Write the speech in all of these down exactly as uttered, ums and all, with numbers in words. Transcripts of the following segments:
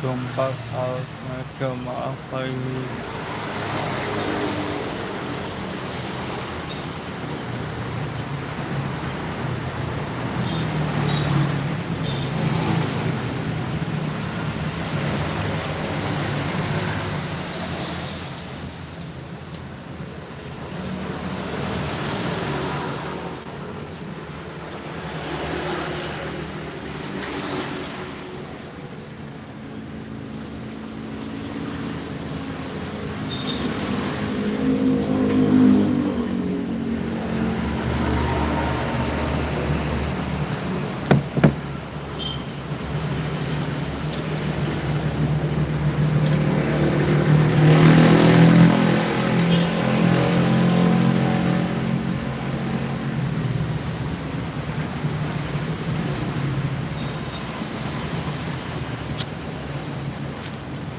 Kompak Al Macam apa ini?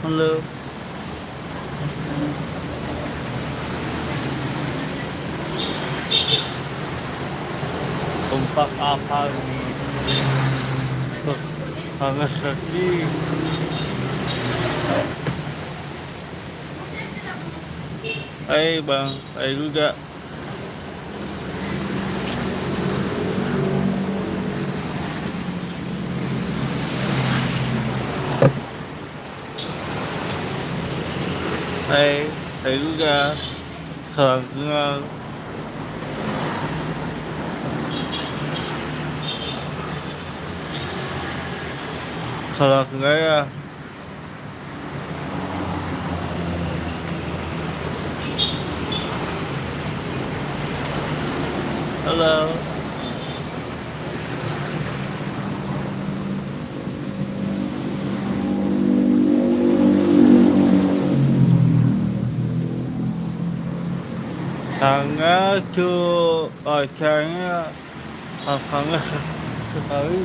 Halo. Kompak apa ini? Panas kaki. Hai, Bang. Hai juga. Hai, hai juga. Salam kenal. Salam kenal ya. Halo. Tanggal tu, oh, tanggal, ah, tanggal sekali.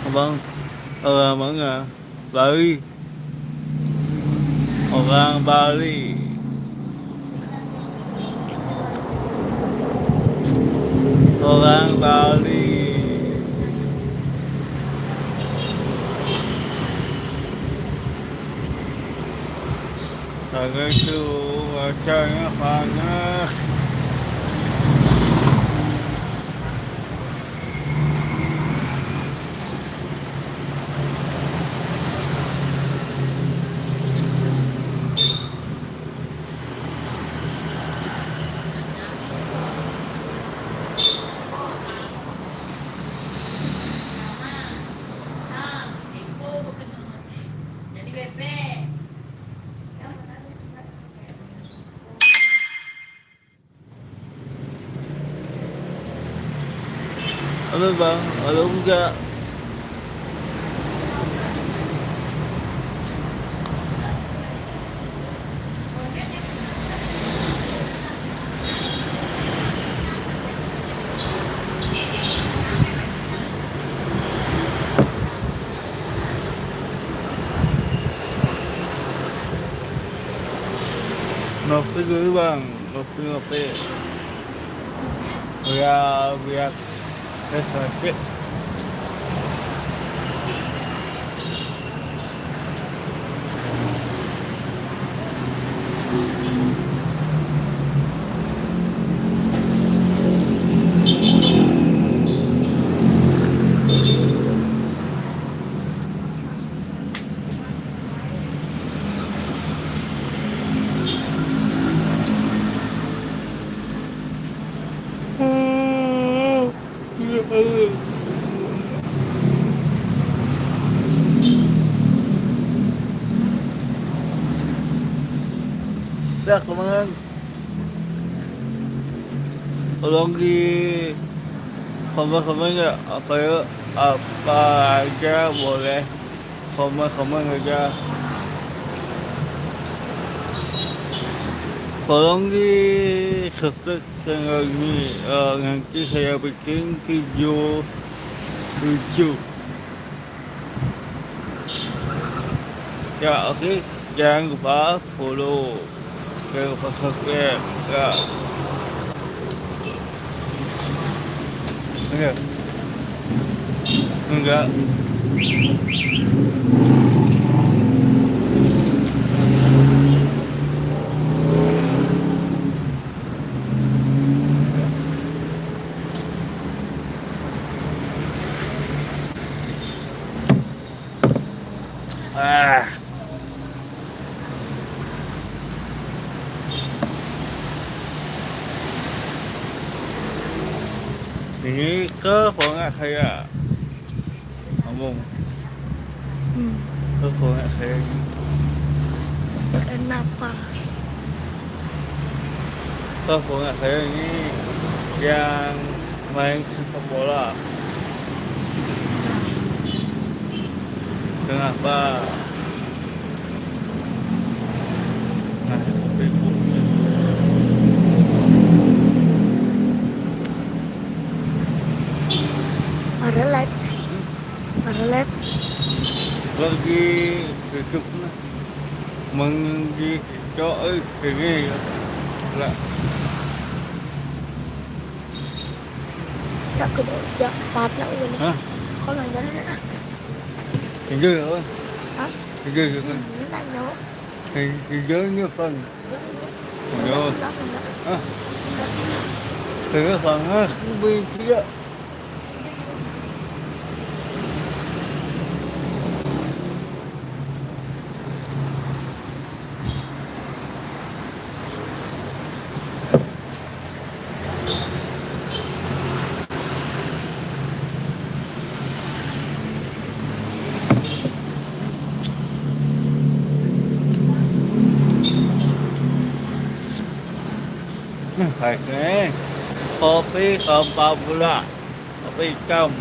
Abang, orang mana? Bali. Orang Bali. Orang Bali. Tangan tu macamnya panas. Halo, Bang, halo enggak? Ngopi dulu, Bang. Ngopi, ngopi. Biar, biar fresh sedikit. Dah, kemana? Tolong di komen-komen ya, apa ya, apa aja boleh, komen-komen aja. Tolong di subscribe channel ini, eh, nanti saya bikin video lucu. Ya, oke. Jangan lupa follow. Jangan lupa subscribe. Ya. Enggak. Enggak. Ah. Ini ke pengak saya. Ngomong. Hmm. Ke pengak saya ini. Kenapa? Ke pengak saya ini yang main sepak bola. Kenapa? Nah, Facebook. Para live. Para live. Lagi hidup lah. Menggi cok eh kene ya. Lah. Tak ke jak pat nak mana? Hah? Kau nak jalan nak? Kerja apa? Hah? Kerja apa? Hmm, tak nak. Kerja ni apa? Sudah, sudah, sudah. Hah? Kerja sangat. Beri kerja. Baik ni. Kopi ke empat belas. Kopi hitam.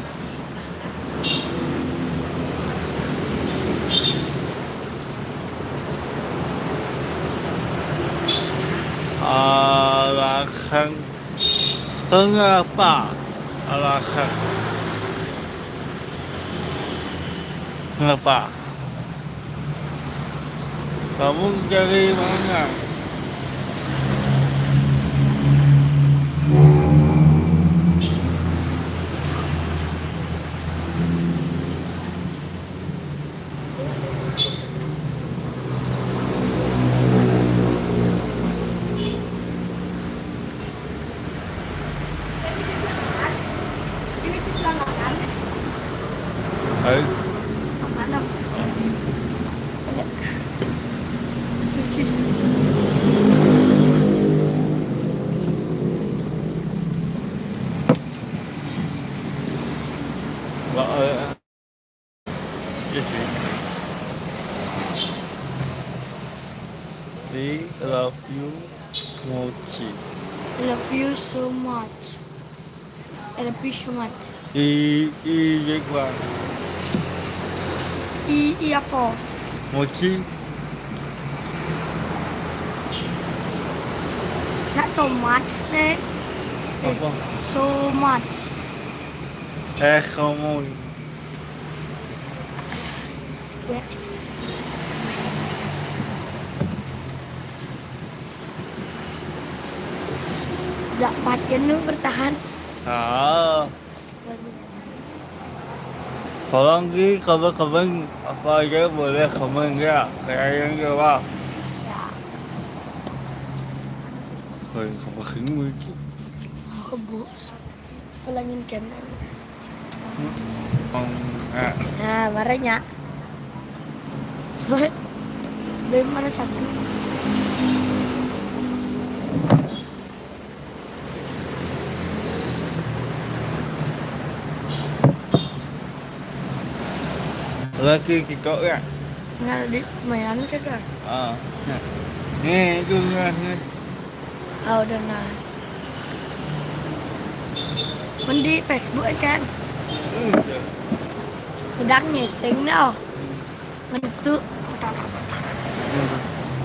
Alasan kenapa? Alasan kenapa? Kamu dari mana? Hai. Malam. Persis. Wah, eh. Yes, we love you, Mochi. Love you so much. I love you so much. I, i, i, kuat. I, i apa? Mochi. Not so much, eh. Eh, apa? So much. Eh, kamu. Ya. Jak patin lu bertahan. Ah. Tolong Ki, komen-komen apa aja boleh komen ya. Kayak yang jawab. Ya. Kayak komen ini. Aku bos. Pelangin kan. Hmm. Nah, marahnya. Belum ada satu. Lagi TikTok ya? Nggak di main kita. Ah. Nah. Nih, itu nah, nih. Oh, udah nah. Mandi Facebook kan? Udah. Udah ngiting nih, oh. Ngentu.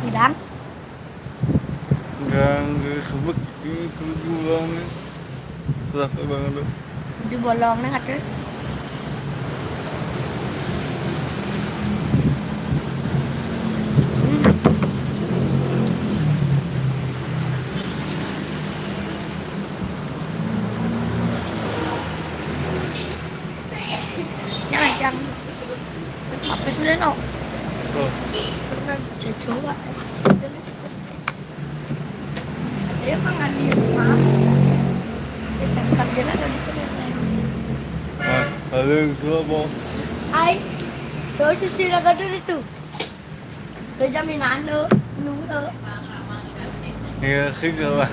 Udah. Enggak, enggak sebut. Ini tujuh orang nih. Berapa banget tuh? Di bolong nih, kata. Pernah saya coba. Dia kan nggak di rumah. Dia sangkap dia lah dari celengan. Nah, lalu itu apa? Ay, terus si Sila Gadul itu. Kejaminan lo, nunggu. Iya, sih kalau